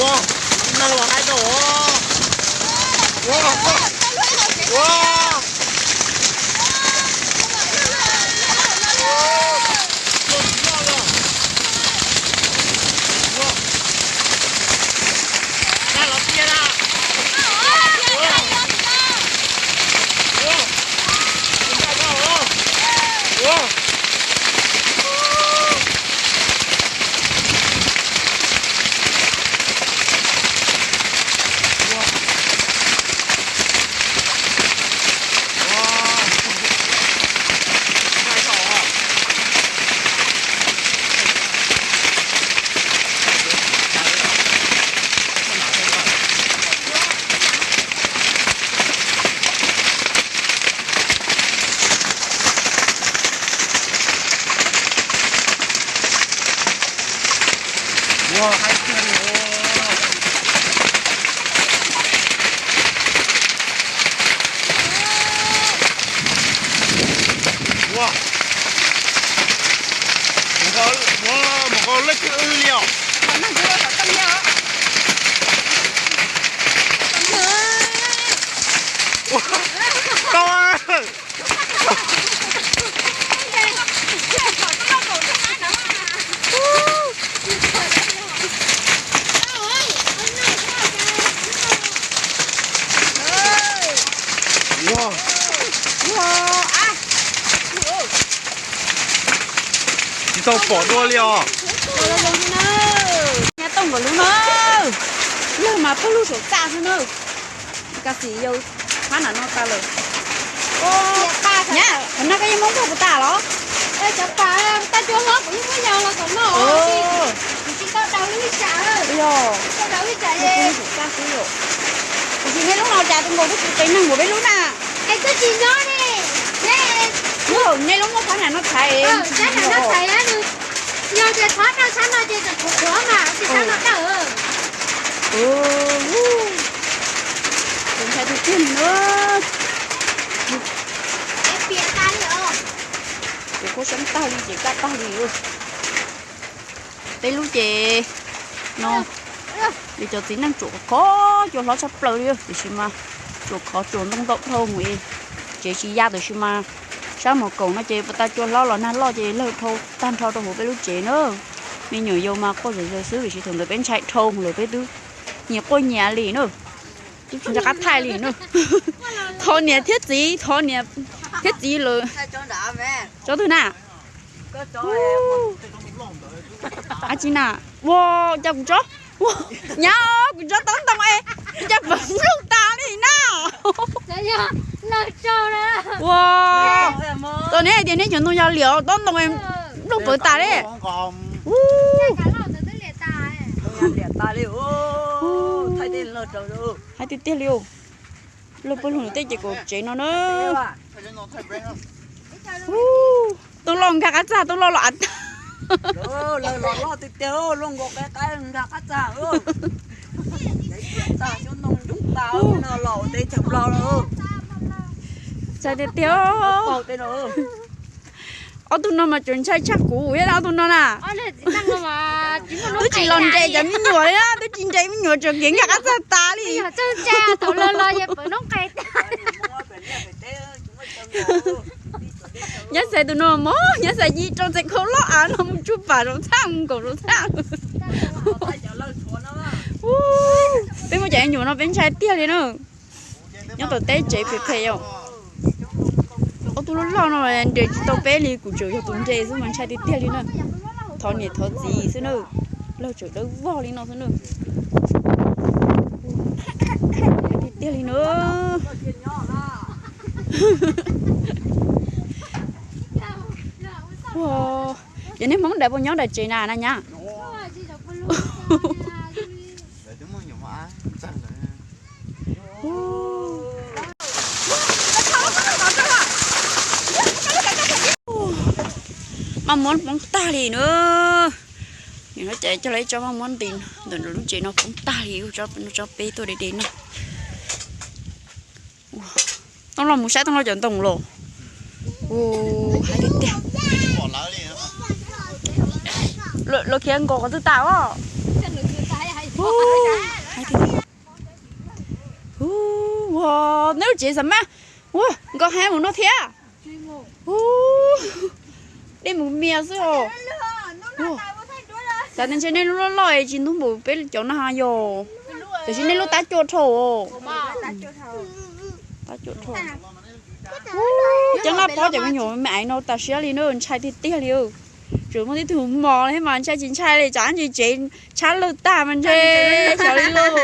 Ua, neeg los hais rau. Ua, ua. Mus qhov lej twg wb li os. Tau. Tsis tau pom dua li os. Nyab Tooj nkawd lub na, lawg mas pawg lug saum txaj xwb na. Kas xim yau, phab nram no tas lawm. Nyab, qhov no koj yeej muab npuag puas tas los? Cov pas tag cua hlob kuv yeej muab yos los tom no. Kuv tsis tau daus lub ib tsam, tsis tau daus ib tsam. Kuv tsis nej lub no cas tus nkaus twb tsis qis neeg npaum peb lub na. Es twb tsis nyob ne. Nej lub muab phab nram no thaiv, phab nram no thaiv, yog tias thov dawb sab no ces tseem qhuav qhuav mas tsis sab no dawb. Tus ntshai tiag tiag li na. Ces khuab sab tag li ces kaj tag li. Peb lub ces no, ces cov txiv neej tsuam khov cua hlob tshaj plaws li, tiam sis mas tsuam khov tsuam ntoo ntau dhau mus, tsev tsis ya, tiam sis mas sab mos kaum no ces puas tas cua hlob los nag loj ces lawg dhau tag nrho rau hauv peb lub tsev na. Me nyuam yaus mas quaj zom zaws xwb, tiam sis thaum ntawd peb ntshai dhau lawm, peb twb nyias quaj nyias li na, twb tsis nco qab thaij li na. Thov niam thiab txiv, thov niam thiab txiv lawm. Tsob twg na? Ab tsi na, ua cas kuv tsob, nyab, kuv tsob tob ntoo es cas pom nplooj tas li na. Ua, tau neb hais tias neb cov ntoo yog liam tob ntoo, nplooj pawv tas li. Hais tiag tiag li, lawg pawg lug tej ces kaum tsev no na. Tooj loj nkag qab txag, tooj loj los av tag. Txhais tiag tiag. Ob tug no mas tseem ntshai tshaj kuv thiab ob tug no na. Twb tsis los nres cov me nyuam li na, twb tsis nres me nyuam tseem khiav nkag qab txag tas li. Nyab xaiv tus no mog, nyab xaiv ci rau txais khau loj av no mus tsuj pam saum txaj, mus nkaum saum txaj. Peb muaj cov me nyuam no peb ntshai tiag li na. Nyob tom teb tsev phem phem yom. Ob tug loj loj no nres tsis tau peb li, kuv tseem yog tus nres xwb mas ntshai tiag tiag li na. Thov niam thov txiv xwb na, lawv tseem dawb vog li no xwb na. Tiag tiag li na. Ces nej Hmoob ntawd puas nyob nram tsev na na nyab? Maj muab poob tag li na. Nim no ces coj lawv ib tsob maj muab nti ntawm lub tsev no poob tag li, tsob peb tuaj de de no. Tooj Loj mus saib Tooj Loj cov ntoo los. Hais tiag tiag. Lawv khiav nkaum qhov twg tas os? Tsev xav mas, ua nkauj heev mus no thiab. Dej mus mias xwb os. Xav tias ntshe nej lub loj loj es tsis ntub npaum peb cov no yog, tiam sis nej lub tab cuaj dhau os. Tab cuaj dhau. Cov nqaj pob cov me nyuam me aiv no tas siab li na, ntshai tiag tiag li. Tseem muaj tib tug mos thiab mas ntshai tsis ntshai li, tsam ntsis tsev tshab lawj tag mas ntshe xyov li lauj.